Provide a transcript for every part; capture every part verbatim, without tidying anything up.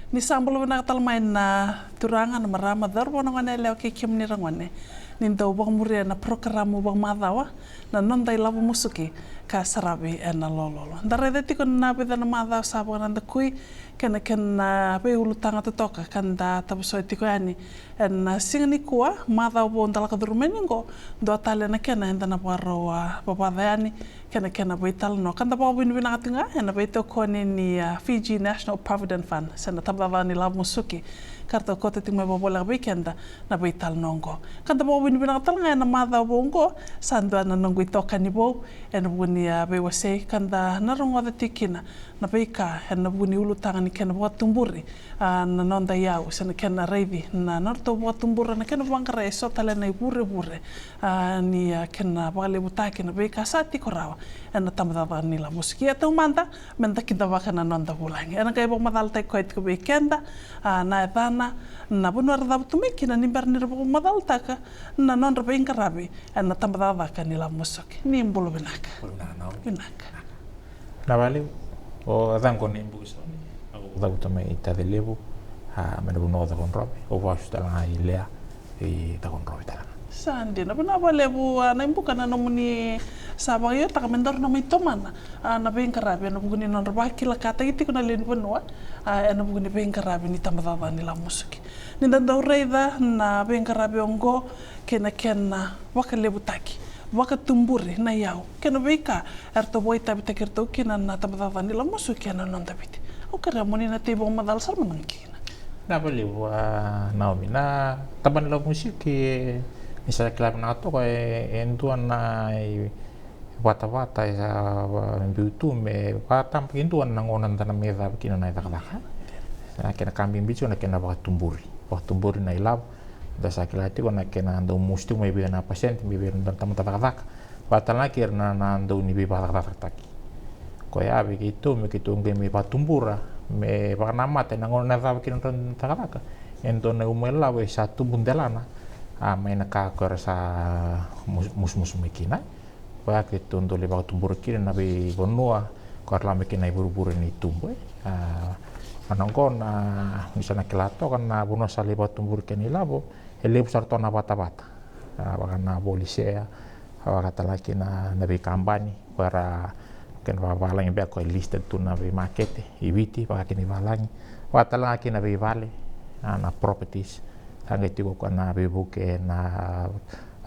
Ni sa bula vinaka tale mai na turaga, na marama, cauravou, na goneyalewa kei kemuni ra gone. Ni dau vakamuria na parokaramu vakamacawa na Noda iLavo Musuki ka saravi ena lololo. Da raica tiko na vica na macawa sa vakanadakui kei na kena veiulutaga totoka ka da tavasoi tiko yani ena siga nikua, macawa vou da lako curuma yani oqo, dua tale na kena eda na vakarau vavaca yani kei na kena veitalanoa. Ka da vakavinavinaka tiko ga ena veitokoni ni, a, Fiji National Provident Fund, se na Tabacakacaka ni iLavo Musuki, ka ratou kauta tiko mai vakavoleka vei keda na veitalanoa oqo. Ka da vakavinavinaka tale ga ena macawa vou oqo, sa dua na noqu itokani vou ena vuku ni, a, veiwasei, ka da na rogoca tiko kina na veika ena vuku ni ulutaga ni kena vakatuburi, a, na noda iyau, se na kena raici na nodratou vakatubura na kena vaqara eso tale na ivurevure, a, ni, a, kena vakalevutaki na veika sa tiko rawa ena Tabacakacaka ni iLavo Musuki. Ia taumada meda kidavaka na noda vulagi. Ena qai vakamacalataki koya tiko vei keda, a, na yacana, na vanua era cavutu mai kina ni bera ni ra vakamacalataka na nodra veiqaravi ena Tabacakacaka ni iLavo Musuki. Ni bula vinaka. Bula vinaka, Naomi. Vinaka. Vinaka vakalevu. O yacaqu o Naibuka Sauni, au cavuta mai Tacelevu, a, mai na vanua o Cakaudrove, au vasu tale ga i Lea, i Cakaudrove tale ga. Sa dina, vinaka vakalevu, a, Naibuka, na nomuni sa vakaiotaka me daru na mai tomana, a, na veiqaravi ena vuku ni nodra vakilakataki tiko na lewe ni vanua, a, ena vuku ni veiqaravi ni Tabacakacaka ni iLavo Musuki. Ni da dau raica na veiqaravi oqo kei na kena vakalevutaki, vakatuburi na iyau kei na veika eratou vakaitavitaki iratou kina na Tabacakacaka ni iLavo Musuki ena noda Viti. Au kerea mo ni na tei vakamacala sara mada ga kina. Vinaka vakalevu, a, Naomi. Na Tabana ni iLavo Musuki, ni sa kila vinaka toka, e, e dua na i vatavata e sa, a, biu tu me vakatabakidua na gauna da na mai cava kina na icakacaka. Na kena ka bibi tiko na kena vakatuburi, vakatuburi na ilavo. Da sa kila tiko na kena dau musu tiko mai vei na pasede mai vei na tamata cakacaka, vaka tale ga kei ira na, na dau ni veivakacakacakataki. Koya vei keitou, me keitou qai mai vakatubura, me vakanamata ena gauna na cava kina na cakacaka, e dua na uma ilavo e sa tubu delana, a, mai na ka ko era sa mus-, musumusu mai kina. Koya keitou dau lai vakatubura kina na veivanua ko era lako mai kina na ivurevure ni tubu, e. A, na oqo na, ni sa na kila toka, na vanua sa lai vakatuburi kina ilavo e levu sara toka na vatavata. A, vaka na volisea, a, vaka tale ga kina na veikabani ko era, kena vavalagi beka ko e listed tu na veimakete i Viti, vaka kina i valagi, vaka tale ga kina veivale, a, na properties. Sa qai tiko koya na veivuke na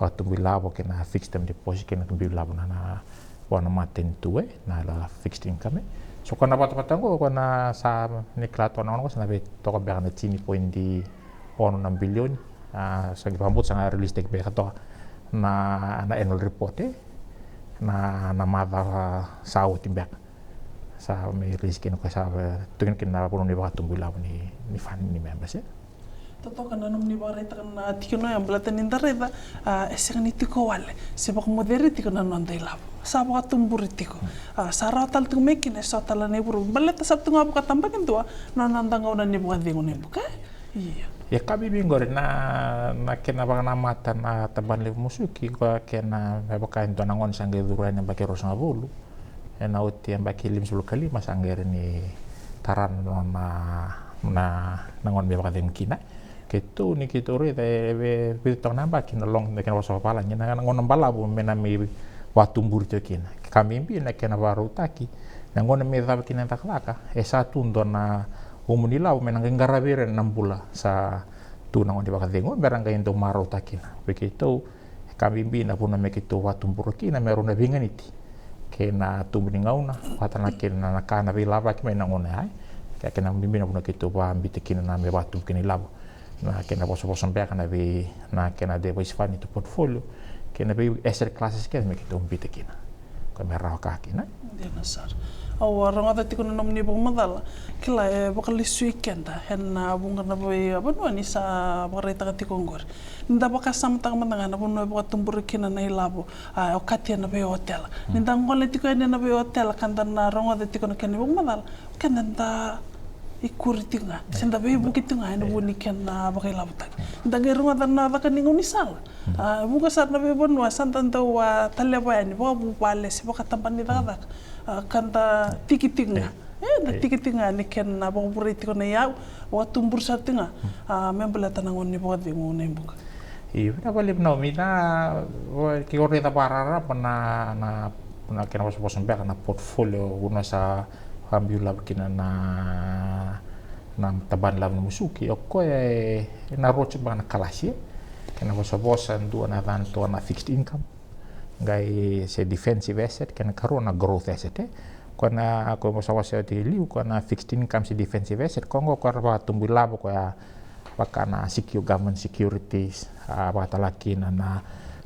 vakatubu ilavo kei na fixed term deposit kei na tubu ilavo na, na vua na matanitu, e, na la fixed income, e. So koya na vatavata oqo, koya na sa ni kila toka na gauna oqo sa na vei toka beka na tini poidi ono na bilioni. A, sa qai vakabauta sa qai release taki beka toka na, na annual report, e, na, na macawa sa oti beka. Sa mai release kina koya sa, e, tukuna kina na vanua ni vakatubu ilavo ni, ni fund ni members, e. Totoka na nomuni vakaraitaka na tikina oya, baleta ni da raica, a, e sega ni tiko wale se vakamoceri tiko na noda ilavo. Sa vakatuburi tiko. A, sa rawa tale tiko mai kina eso tale na ivurevure. Baleta sa tu ga vakatabakidua na noda gauna ni vakacegu, Naibuka. Io. Ia ka bibi qori na, na kena vakanamata na Tabana ni iLavo Musuki, koya kena me vaka e dua na gone sa qai curu yani yabaki ruasagavulu. Ena oti yabaki limasagavulu ka lima sa qai rawa ni tara na, na, na gauna me vakacegu kina. Keitou, ni keitou raica e, e vica toka na yabaki na lockdown, na kena vosa vavalagi, na, na gauna balavu me na mai vakatuburi tiko kina. Ka bibi na kena vakarautaki, na gauna me cava kina na cakacaka, e sa tu dua na umu ni lavo me na qai qaravi ira ena bula sa tu na gauna ni vakacegu, me ra qai dau marautaka kina. Vei keitou, e ka bibi na vanua me keitou vakatubura kina me rau na veiganiti kei na tubu ni gauna, vaka tale ga kei na, na ka na veilavaki mai na gauna ya. Kei, kei na bibi na vanua keitou vakabita kina na me vakatubu kina ilavo. Na kena vosavosa beka na vei, na kena diversify ni tu portfolio, kei na vei asset classes kece me keitou bita kina. Koya me rawa ka kina. Dina sara. Au a rogoca tiko na nomuni vakamacala. Kila e vakalesui keda ena vuqa na veivanua ni sa vakaraitaka tiko oqori. Ni da vakasamataka mada ga na vanua e vakatubura kina na ilavo, a, e okati ena veiotela. Ni da gole tiko yani ena veiotela ka da na rogoca tiko na kena ivakamacala, keda da ikuri tiko ga se da veivuke tiko ga ena vuku ni kena vakailavotaki. Ni da qai rogoca na caka ni gaunisala. A, vuqa sara na veivanua sa da dau a taleva yani vakavuvale se vakatabana ni cakacaka, a, ka da tiki tiko ga. E na tikitiki ga ni kena vakavure tiko na iyau, vakatuburi sara tiko ga, a, me baleta na gauna ni vakacegu, na ibuka. Io, vinaka vakalevu Naomi. Na, ke o raica vakararaba na, na, na kena vosavosa beka na portfolio, vanua sa vakabiu lavo kina na, na tabana ni lavo ni musuki, o koya e na rocha beka na kalasi, e. Kena vosavosa dua na yacana toka na fixed income, qai se defensive asset, kena karua na growth asset, e. Koya na, koya vosavosa oti e liu, koya na fixed income se defensive asset, koya qo koya ra vakatubu ilavo, koya vaka na secure, government securities, a, vakatala kina na,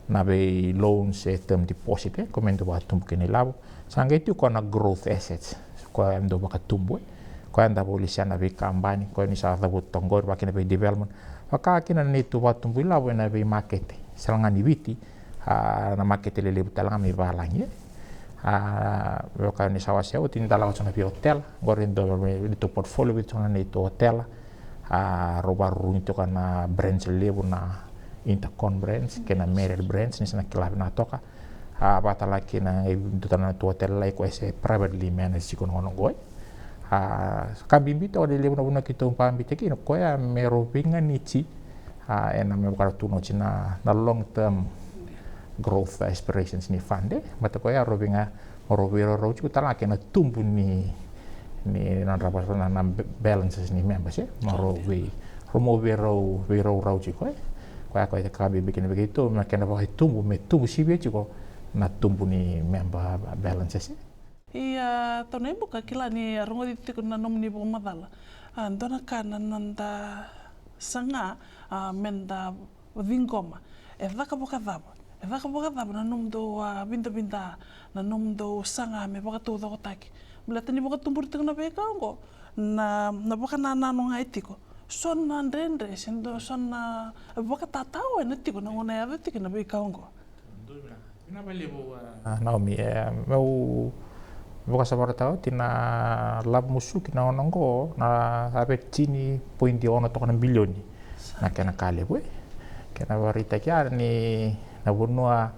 na vei loans e term deposit, e, koya me dau vakatubu kina ilavo. Sa qai tiko koya na growth assets, koya e dau vakatubu, e. Koya eda vakaolesea na veikabani, koya ni sa cavuta toka qori, vaka kina vei development. Vaka kina na neitou vakatubu ilavo ena veimakete, sala ga ni Viti, a, na makete lelevu tale ga mai valagi, e. A, vaka ni sa wasea oti, ni da lako tiko na veiotela, qori e dua na neitou portfolio, Viti tiko na neitou otela. A, rau vakarurugi toka na branch levu, na Intercon branch kei na Marriott branch, ni sa na kila vinaka toka. A, vakatala kina e dua tale na neitou otela lalai koya se privately managed tiko na gauna oqo. A, ka bibi toka, e levu na vanua keitou vakabibitaka kina, koya me rau veiganiti, a, ena me vaka rau tukuna oti na, na long term growth aspirations ni fund, e. Baleta koya rau veiga, rau veiraurau tiko tale ga kei na tubu ni, ni nodra vaka na, na balances ni members, e. Me rau vei, rau mai veirau, veiraurau tiko, e. Koya, koya ka bibi kina vei keitou, me kena vakaitubu, me tubu sivia tiko na tubu ni member balances, e. Ia, Tau Naibuka, kila ni a rogoci tiko na nomuni vakamacala. A, dua na ka na noda saga, a, meda ciqoma. E caka vakacava? E caka vakacava na nomudou, a, vidavida, na nomudou saga me vakataucokotaki? Baleta ni vakatuburi tiko na veika oqo, na, na vakanananu ga e tiko. So na dredre, se dua, so na vakatatao ena tiko na gauna e yaco tiko na veika oqo. Vinaka vakalevu, a, Naomi, e, meu vakasavasavataka oti na lavo musuki na gauna oqo, na ave tini poidi ono toka na bilioni na kena ka levu, e. Kena vakaraitaki ya ni na vanua,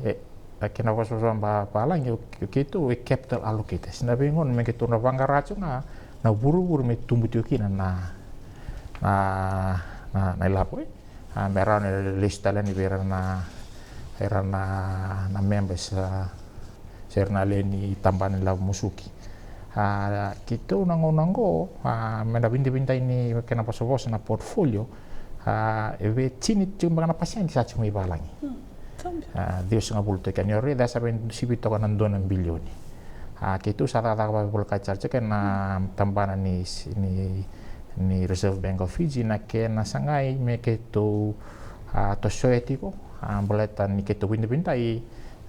e, na kena vosavosa ba, balagi, o keitou e capital allocators. Na veigauna me keitou na vaqara tiko ga na vurevure me tubu tiko kina na, na, na, na ilavo, e. A, me rawa ni lesu tale yani vei ira na, ira na, na members, a, se ira na lewe ni tabana ni lavo musuki. A, keitou na gauna oqo, a, me na vidavidai ni kena vosavosa na portfolio, a, e ve tini tiko beka na pasede sa tiko mai valagi. Hmm, sa dina. A, ciwasagavulu toka ni o raica sa vei sivi toka na dua na bilioni. A, keitou sa cakacaka vakavolekati sara tiko na tabana ni, ni, ni Reserve Bank of Fiji na kena sagai me keitou, a, tosoya tiko, a, baleta ni keitou vidavidai,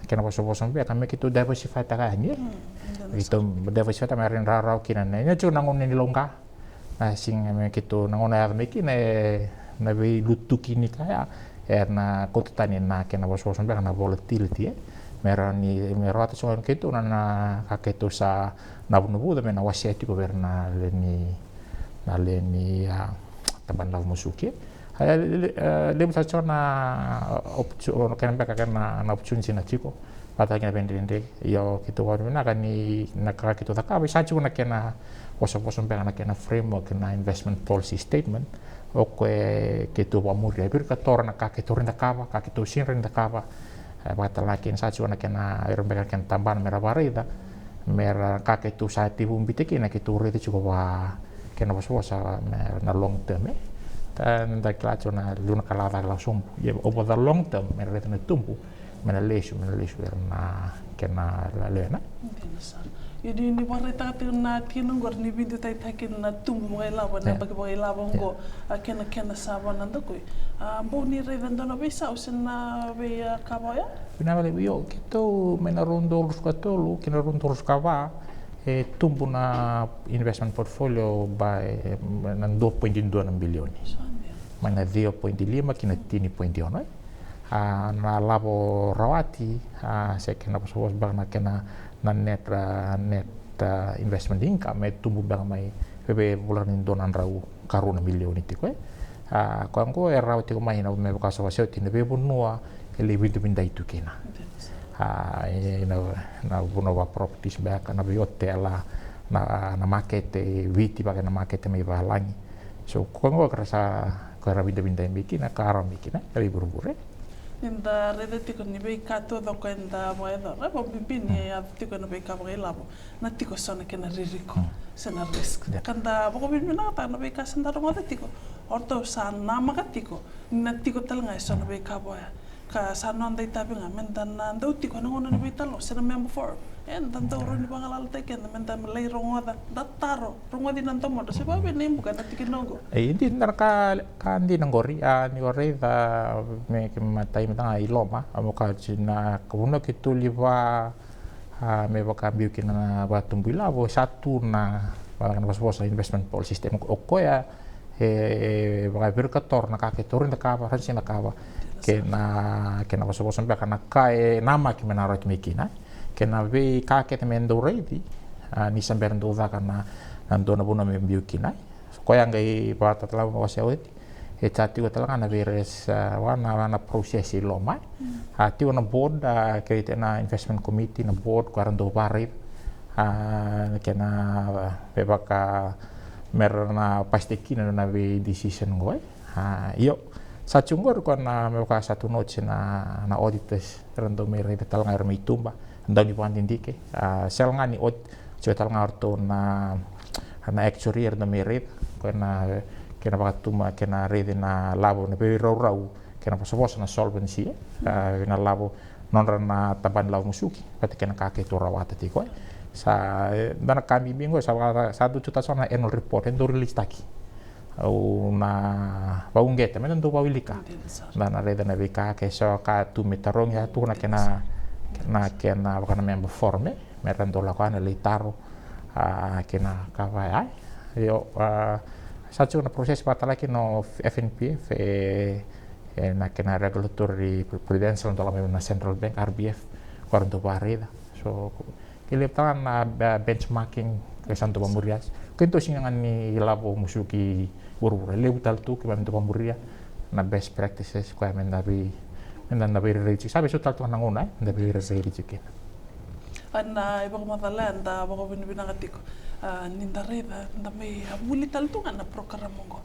kena vosavosa beka me keitou diversify taka yani, e. Hmm, keitou diversify taka me rawa ni rawarawa kina na, ena tiko na gauna ni lauqa. Na siga me keitou na gauna yaco mai kina, e, na veilutuki ni ka ya, e na kauta tani na kena vosavosa beka na volatility, e. Me rawa ni, me rawata tiko keitou na, na ka keitou sa navunavuca me na wasea tiko vei ira na lewe ni, na lewe ni, a, tabana ni lavo musuki, e. A, le, le, a, levu sa tiko na, a, opportu-, kena beka kena, na opportunity na tiko. Vata kei na veidredre, io, keitou vakavinavinaka ni na ka keitou cakava, e sa tiko na kena vosavosa beka na kena framework na investment policy statement. O koya keitou vakamuria, e virika toro na ka keitou rawa ni cakava, ka keitou sega ni rawa ni cakava. E, vakatalega kina sa tiko na kena, ira beka na kena tabana me ra vakaraica, me ra, ka keitou sa tekivu biuta kina, keitou raica tiko vaka kena vosavosa me na long term, e. Da, da kila tiko na liu na ka lala cake lako sobu. Ia, over the long term, me na raica na tubu, me na lesu, me na lesu vei ira na kena lewena. Dina sara. Ia ni, ni vakaraitaka tiko na tikina oqori ni vidavidai tiko na tubu vakailavo, na yabaki vakailavo oqo, a, kena, kena sa vakanadakui. A, bau ni raica dua na veisau se na vei, a, ka vaya? Vinaka vakalevu, io, keitou mai na rua na udolu ruasagavulu ka tolu ki na rua na udolu ruasagavulu ka va, e tubu na investment portfolio by, e, na dua poidi dua na bilioni. Mai na ciwa poidi lima ki na tini poidi ono, e. A, na lavo rawati, a, se kena vosavosa beka na kena na net, a, net, a, investment income, e tubu beka mai, veve vula ni dua na drau ka rua na milioni tiko, e. A, koya oqo e rawa tiko mai na me vakasavasava oti na veivanua e lai vidavidai tu kina. A, e, na, na vanua vaka properties beka, na veiotela, na, na makete e Viti vaka na makete mai valagi. So koya qo ka ra sa, ka ra vidavidai mai kina, ka rawa mai kina na veivurevure. Ni da raica tiko ni veika taucoko eda vakayacora, vakabibi ni yaco tiko ena veika vakailavo, na tiko so na kena ririko se na risk. Ka da vakavinavinakataka na veika sa da rogoca tiko, o ratou sa namaka tiko ni na tiko tale ga e so na veika vaya. Ka sa noda itavi ga me da na dau tiko ena gauna ni veitalanoa se na member forum, eda dau rawa ni vagalalataki keda me da lai rogoca, da taro, rogoci na domodra se vavei na ibuka ena tikina oqo. E, e dina na ka, ka dina qori, a, ni o raica me keitou matai me da ga i loma, a, mo ka oti na ka vanua keitou lai va, a, me vakabiu kina na vakatubu ilavo, sa tu na, vaka na vosavosa investment policy system. O koya e, e vakavirikatora na ka keitou rawa ni cakava, rawa ni sega ni cakava. Kei na, kei na vosavosa beka na ka e namaki me na rawati mai kina. Kei na veika kece me dau raici, a, ni sa bera dau caka na, na dua na vanua me biu kina. Koya qai vakatatalava me wase oti. E sa tiko tale ga na various, a, vaka na, na process i loma. A, tiko na board, a, kei na investment committee, na board, ko era dau vakaraica. A, kei na, a, me vaka me ra na pasitaki kina na vei decision qo, e. A, io, sa tiko qori ko na me vaka sa tu na oti na, na auditors, era dau mai raica tale ga era mai tuba, dau ni vakadidike. A, sega ga ni audit, tiko tale ga o ratou na, na actuary era dau mai raica, ko na, kei na vakatuma, kei na raici na lavo na veiraurau, kei na vosavosa na solvency, e. A, na lavo nodra na tabana ni lavo musuki, vata kei na ka keitou rawata tiko, e. Sa, e, da na ka bibi qo, sa vaka, sa dau tu tale so na annual report, e dau release taki. Au na vakauqeta, me da dau vakawilika. Da na raica na veika, ke so ka tu me tarogi, sa tu na kena, na kena vaka na member forum, e. Me ra dau lako yani lai taro, a, kei na ka vaya. Io, a, sa tiko na process vakatalaki no F N P F, e, e na kena regulatory prudential, dau lako mai na central bank, R B F, ko era dau vakaraica. So, ke levu tale ga na, a, benchmarking, ke sa dau vakamuria. Keitou sega ga ni lavo musuki vuravura. Levu tale tu keimami dau vakamuria na best practices, koya me da vei, me da na veirairai tiko. Sa veisau tale tu ga na gauna, e, da veirairai tiko kina. A, na ivakamacala eda vakavinavinaka tiko, a, ni da raica, da mai, a, vuli tale tu ga na program oqo.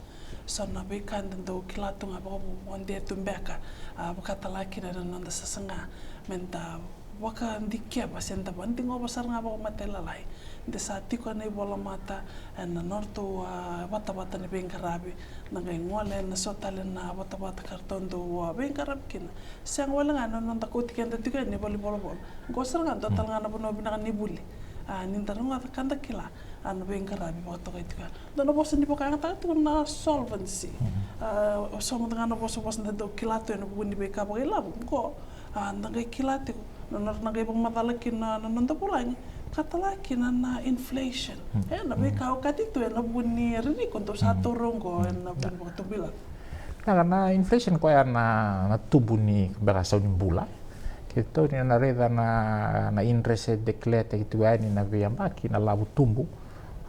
So na veika eda dau kila tu ga vakavuvudea tu beka, a, vakatala kina na noda sasaga me da vakadikeva se da vakadigova sara ga vakamatailalai. De sa tiko ena ivolamata, ena nodratou, a, vatavata ni veiqaravi, na qai gole ena so tale na vatavata ka ratou dau, a, veiqaravi kina. Sega wale ga na noda kauti keda tiko yani valenivolavola. Qo sara ga dua tale ga na vanua vinaka ni vuli. A, ni da rogoca ka da kila, a, na veiqaravi vakatokai tiko yani. Dua na vosa ni vakayagataka tiko na solvency. A, o so mada ga na vosavosa da dau kila tu ena vuku ni veika vakailavo. Qo, a, da qai kila tiko na nodra na qai vakamacala kina na noda vulagi. Ka tala kina na inflation. E, na veika okati tu ena vuku ni ririko dau sa taura oqo ena vuku ni vakatubuilavo. Na, na inflation koya na, na tubu ni beka sau ni bula. Keitou ni na raica na, na interest e declare-taki tu yani na veiyabaki, na lavo tubu.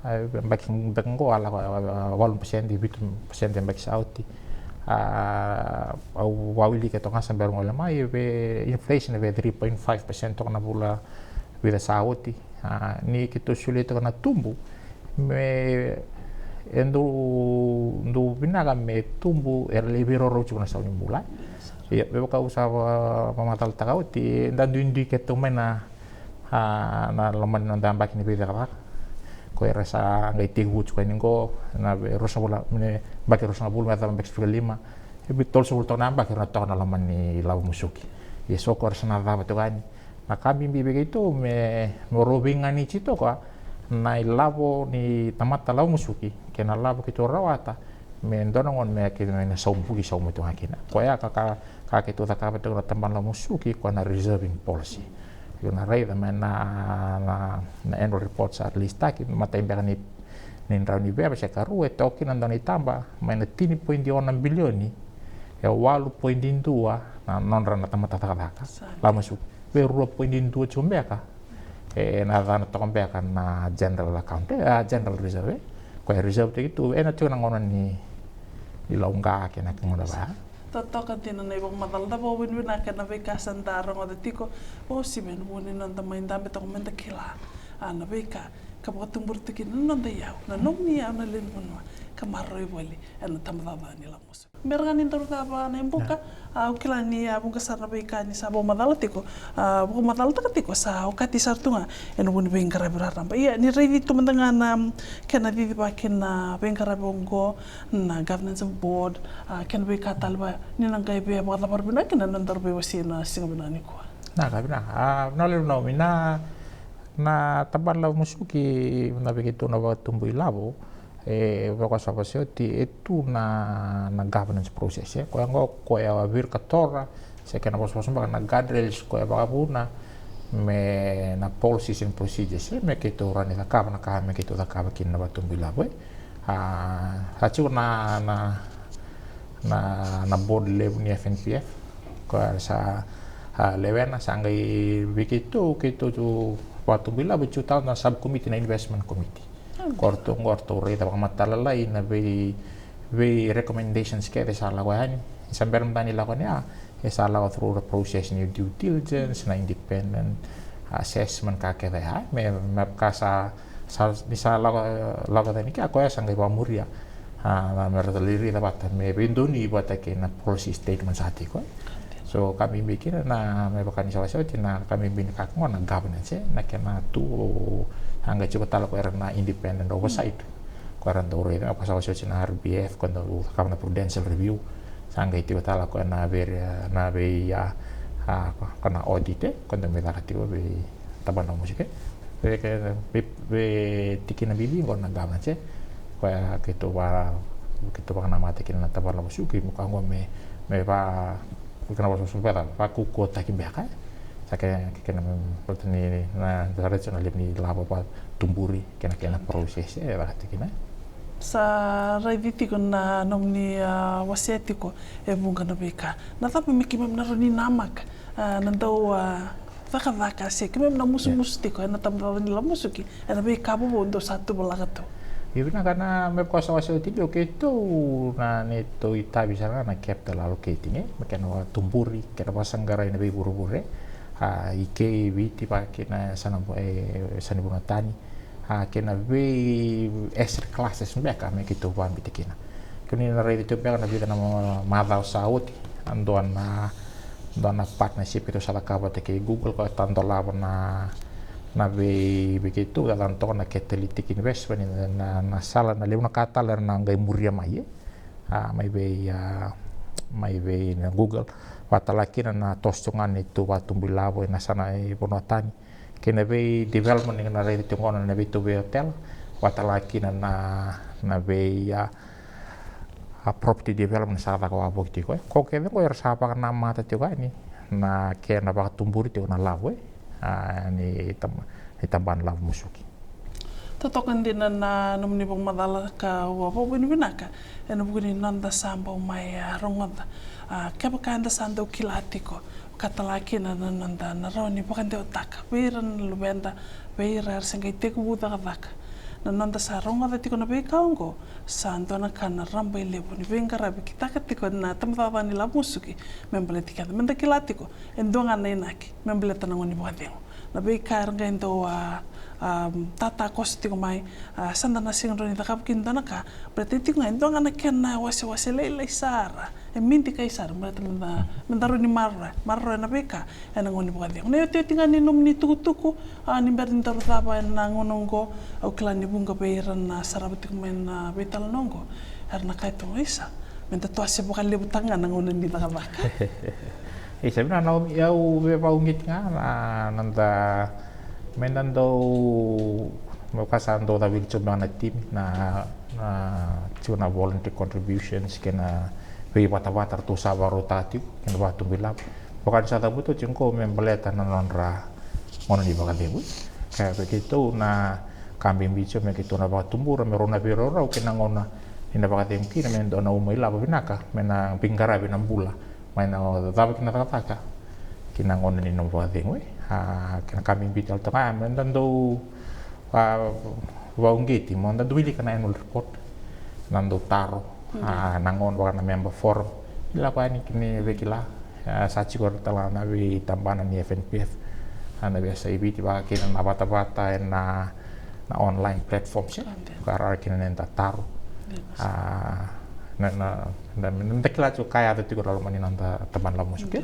A, yabaki beka qo a lako, a, a, walu pasede, vitu pasede yabaki sa oti. A, au vakawilika toka ga sa bera gole mai, e vei inflation e vei three point five percent toka na vula vica sa oti. A, ni keitou solia toka na tubu, me, e dau, dau vinaka me tubu, era lai veiraurau tiko na sau ni bula. Ia, me vaka au sa va, vakamacalataka oti, da duidui keitou mai na, a, na loma ni noda yabaki ni veicakacaka. Ko ira sa qai tekivu tiko yani qo, na ve, ruasagavulu, me, yabaki ruasagavulu, me yacova yabaki sefulu ka lima. E vei tolusagavulu toka na yabaki era na toka na loma ni lavo musuki. Ia so ko ira sa na cava toka yani. Na ka bibi vei keitou me, me rau veiganiti toka na ilavo ni tamata lavo musuki kei na lavo keitou rawata me dua na gauna me keitou na sauma, vuli sauma tu ga kina. Koya ka, ka, ka keitou cakava toka na tabana lavo musuki, koya na reserving policy. Io, na raica me na, na, na annual report sa release-taki, matai beka ni, ni drau ni veva se karua, e toka kina dua na itaba mai na tini poidi ono na bilioni, e walu poidi dua na nodra na tamata cakacaka lavo musuki. Vei rua poidi dua tiko beka e na yacana toka beka na general account, e, a, general reserve, e. Koya e reserve-taki tu ena tiko na gauna ni, ni lauqa kei na gauna vaya. Totoka dina na ivakamacala, da vakavinavinaka ena veika sa da rogoca tiko. Vakauasivi ena vuku ni noda mai dabe toka me da kila, a, na veika ka vakatuburitaki na noda iyau, na nomuni iyau na lewe ni vanua, ka maroroi voli ena tabacakacaka ni lavo musuki. Bera ga ni daru cava na ibuka, a, au kila ni a vuqa sara na veika ni sa vakamacala tiko, a, vakamacalataka tiko, sa okati sara tu ga ena vuku ni veiqaravi raraba. Ia, ni raici tu mada ga na kena cicivaki na veiqaravi oqo, na governance of board, a, kena veika tale va, ni na qai via vakacavara vinaka kina na nodaru veiwasei na siga vinaka nikua. Na ka vinaka, a, na levu na omi na, na tabana lavo musuki, na vei keitou na vakatubu ilavo, e, vakasava se oti, e tu na, na governance process, e, koya qo, koya virikatora, se kena vosavosa beka na guardrails, koya vakavuna, me na policies and procedures, e, me keitou rawa ni cakava na ka, me keitou cakava kina na vakatubu ilavo, e. A, sa tiko na, na, na, na board levu ni F N P F, koya sa, a, lewena, sa qai vei keitou, keitou tu vakatubu ilavo, tu tau na subcommittee na investment committee. Ko ratou, ko ratou raica vakamatailalai na vei, vei recommendations kece sa lako yani. Sa bera mada ni lako yani, a, e sa lako through the process ni due diligence, na independent assessment ka kece ya. Me, me ka sa, sa, ni sa lako, lako yani kea, koya sa qai vakamuria. A, na me ratou lai raica vata, me veidonui vata kei na policy statement sa tiko. So, ka bibi kina na, me vaka ni sa wasea oti na, ka bibi ni ka qo na governance, e, na kena tu, a qai tiko tale ko era na independent oversight. Ko era dau raica, ko sa wasea oti na R B F, ko dau cakava na prudential review. Sa qai tiko tale ko na vei, na vei, a, a, ko na audit, e, ko dau mai caka tiko vei tabana lavo musuki. Vei, vei, vei tikina bibi qo na governance, e. Koya keitou va, keitou vakanamata kina na tabana lavo musuki, me ka qo me, me va, kena vosavosa beka, vakaukauwataki beka, e. Sa ke, ke, kena me, ni, na direction na levu ni lavo vakatuburi, kena, kena process, e, vakatikina. Sa raici tiko na nomuni, a, wasea tiko e vuqa na veika. Na cava me keimami na rawa ni namaka, a, na dau, a, cakacaka se keimami na musumusu tiko ena tabacakacaka ni lavo musuki, ena veika vovou dou sa tuvalaka tu. Io vinaka, na me vaka sa wasea oti, o keitou na neitou itavi sara ga na capital allocating, e, me kena vakatuburi, kena vakasaqarai na veivurevure, a, i kei Viti, vaka kina yasana, e, yasana ni vanua tani. A, kei na vei asset classes beka me keitou vakabita kina. Kemuni na raica tiko beka na vica na ma-, macawa sa oti, a dua na, dua na partnership keitou sa cakava vata kei Google, ko ta dolava na, na vei, vei keitou, sa, sa toka na catalytic investment, na, na, na sala, na levu na ka tale era na qai muria mai, e. A, mai vei, a, mai vei na Google, vaka tale kina na toso tiko ga na neitou vakatubu ilavo ena yasana e vanua tani. Kei na vei development ni na raica tiko qo na veitou vei hotel, vaka tale kina na, na vei, a, a property development sa caka wavoki tiko, e. Ko kece qo era sa vakanamata tiko yani na kena vakatuburi tiko na lavo, e, a, ni tab-, ni tabana lavo musuki. Totoka dina na nomuni vakamacala ka au vakavinavinaka ena vuku ni noda sa bau mai, a, rogoca. A, kevaka eda sa dau kila tiko, ka tala kina na noda na rawa ni vakadewataka vei ira na luveda, vei ira era se qai tekivu cakacaka. Na noda sa rogoca tiko na veika oqo, sa dua na ka na raba e levu ni veiqaravi kitaka tiko na tabacakacaka ni lavo musuki me baleti keda. Meda kila tiko e dua ga na inaki me baleta na gauna ni vakacegu. Na veika era qai dau, a, a, tatakoso tiko mai, a, sa da na sega ni rawa ni cakava kina dua na ka, baleta tiko ga e dua ga na kena wasewase lailai sara, e midi kai sara, baleta meda, meda rawa ni maroroya, maroroya na veika ena gauna ni vakacegu. Na iotioti ga ni nomuni tukutuku, a, ni bera ni daru cava ena gauna oqo, au kila ni vuqa vei ira na sarava tiko mai na veitalanoa oqo era na kaya tu, isa, meda toso vakalevutaka ga na gauna ni cakacaka. Isa, vinaka Naomi, au via vakauqeti ga na, na noda, meda dau, me vaka sa dau cavili tiko beka na timi, na, na tiko na voluntary contributions kei na veivatavata ratou sa vakarautaka tiko kei na vakatubu ilavo. Vaka ni sa cavuta oti qo me baleta na nodra gauna ni vakacegu. Ka vei keitou na ka bibi tiko me keitou na vakatubura me rau na veiraurau kei na gauna ni na vakacegu kina, me dua na uma ilavo vinaka me na veiqaravi na bula mai na cava kina cakacaka ki na gauna ni nomu vakacegu, e. A, kei na ka bibi tale toka ya, meda dau, a, vakauqeti, meda dau wilika na annual report, na dau taro, a, na gauna vaka na member forum. Kila ko yani kina veikila, a, sa tiko tale ga na veitabana ni F N P F, a, na veiyasai Viti, vaka kina na vatavata ena na online platforms, e? Ka rawa kina na noda taro. A, na, na, na, na, da kila tiko ka yaco tiko na loma ni noda tabana lavo musuki.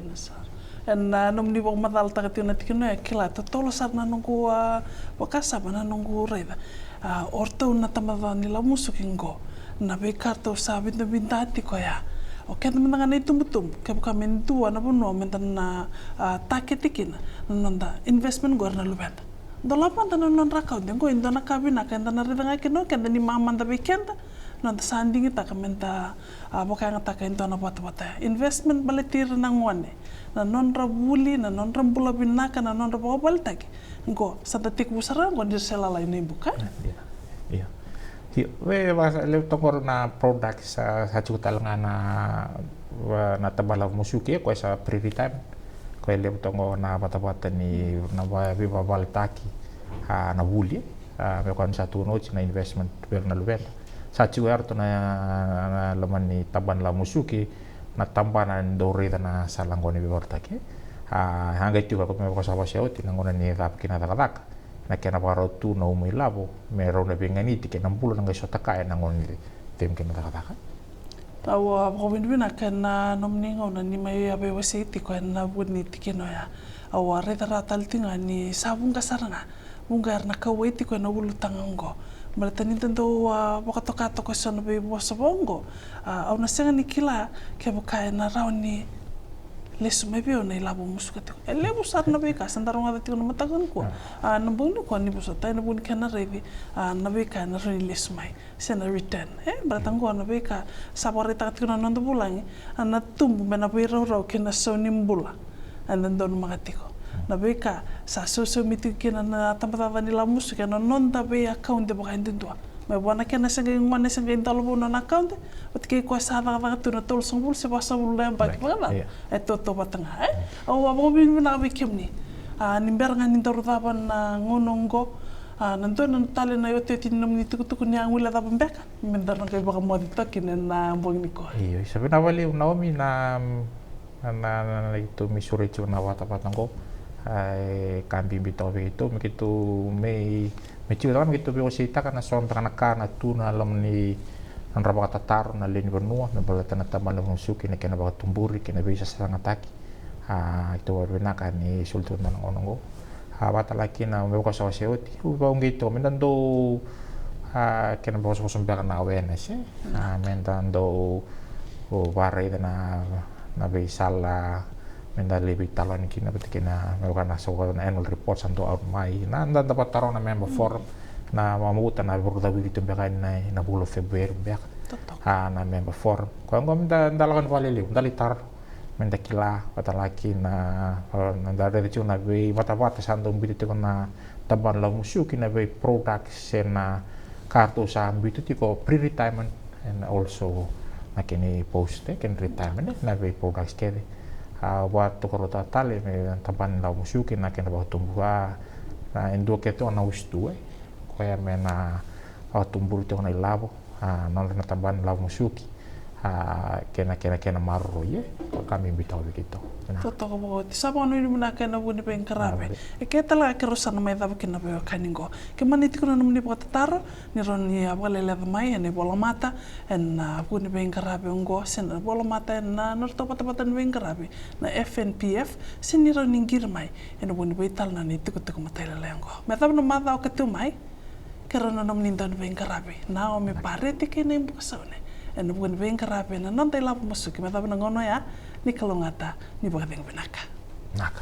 Ena nomuni vakamacalataka tiko na tikina ya, kila totolo sara na noqu, a, vakasama, na noqu raica. A, o ratou na tabana ni lavo musuki qo, na veika ratou sa vidavida tiko ya. O keda mada ga na itubutubu, kevaka me dua na vanua meda na, a, taketi kina na noda investment qo era na luveda. Dolava mada na nodra account, qo e dua na ka vinaka eda na raica ga kina o keda ni mamada vei keda, noda sa digitaka meda, a, vakayagataka e dua na vatavata. Investment baleti ira na gone, na nodra vuli, na nodra bula vinaka, na nodra vakavaletaki. Qo sa da tekivu sara qo ni ra se lalai na ibuka. Ia, ia. Io, e, va, levu toka qo na products sa, sa tiko tale ga na, va, na tabana lavo musuki, e, koya sa pre-retirement. Koya levu toka qo na vatavata ni na va, veivakavaletaki, a, na vuli, a, me koya ni sa tukuna oti na investment vei ira na luveda. Sa tiko ya ratou na, na, na loma ni tabana lavo musuki, na tabana ni dau raica na sala qo ni veivakavaletaki. A, a qai tiko ya ko me vakasavasava oti na gauna ni cava kina na cakacaka. Na kena vakarau tu na uma ilavo me rau na veiganiti kei na bula na qai sota kaya na gauna ni cegu kina na cakacaka. Au a vakavinavinaka ena nomuni gauna ni mai a veiwasei tiko ena vuku ni tikina oya. Au a raica rawa tale tiko ga ni sa vuqa sara ga, vuqa era na kauwai tiko ena ulutaga oqo. Baleta ni da dau a vakatokatoka eso na veivosa vaqo. A, au na sega ni kila kevaka ena rawa ni lesu mai vei au na ilavo musuka tiko. E levu sara na veika sa da rogoca tiko na mataka nikua. A, na bogi nikua ni vosota ena vuku ni kena raici, a, na veika ena rawa ni lesu mai se na return. E, baleta qo na veika sa vakaraitaka tiko na noda vulagi, a, na tubu me na veiraurau kei na sau ni bula eda donumaka tiko. Na veika sa sausaumi tiko kina na tabacakacaka ni lavo musuki ena noda veiakaunti vakayadudua. Mai vua na kena se qai gone se qai dola vou na nona account, oti kei koya sa cakacaka tu na tolusagavulu se vasagavulu na yabaki vakacava. E tautauvata ga, e? Au a vakavinavinaka vei kemuni. A, ni bera ga ni daru cava na gauna oqo, a, na dua na tale na iotioti ni nomuni tukutuku ni a guilecava beka me daru na qai vakamoce toka kina ena bogi nikua. Io, sa vinaka vakalevu Naomi na na, na, na, na keitou mai sureti tiko na vatavata oqo. A, e ka bibi toka vei keitou me keitou mai, me tiko toka me keitou veiwaseitaka na so beka na ka na tu na loma ni nodra vakatataro na lewe ni vanua me baleta na tabana lavo musuki, na kena vakatuburi kei na veisasagataki. A, keitou vakavinavinaka ni soli tiko na gauna oqo. A, vakatale kina me vakasawasai oti, au vauqeti toka me da dau, a, kena vakasawasai beka na awareness, e? A, me da dau vakaraica na, na veisala me da lai veitalanoa kina vata kei na, me vaka na so na annual report sa dau out mai, na da, da vakataroga na member forum, na mamuta na vuru caviri tu beka na, na vula o February beka. A, na member forum. Koya oqo me da, da lako ni vakalelevu, da lai taro. Me da kila, vata laki na, na da raica tiko na veivatavata sa dau biuta tiko na tabana lavo musuki, na vei products se na ka ratou sa biuta tiko pre-retirement and also na kena post, e, kena retirement, e, na vei products kece. A, vakatokaruataka tale me tabana lavo musuki na kena vakatubu, a, na e dua kece o na usutu, e, koya me na vakatuburi tiko na ilavo. A, nodra na tabana lavo musuki, a, kena, kena, kena maroroi, e, ka bibi toka vei keitou. Totoka vakaoti. Sa vakanuinui vinaka ena vuku ni veiqaravi. E ke tale ga keirau sa na mai cava kina na veiwekani qo. Ke mani tiko na nomuni vakatataro, ni rawa ni a vakaleleca mai ena ivolamata ena vuku ni veiqaravi oqo, se na volamata ena nodratou vatavata ni veiqaravi na F N P F, se ni rawa ni qiri mai ena vuku ni veitalanoa ni tukutuku matailalai oqo. Me cava na macawa ka tu mai, keirau na nomuni dau ni veiqaravi, Naomi Pareti kei na ibuka Saune, ena vuku ni veiqaravi ena noda ilavo musuki. Me cava na gauna oya, ni kalougata, ni vakacegu vinaka. Vinaka.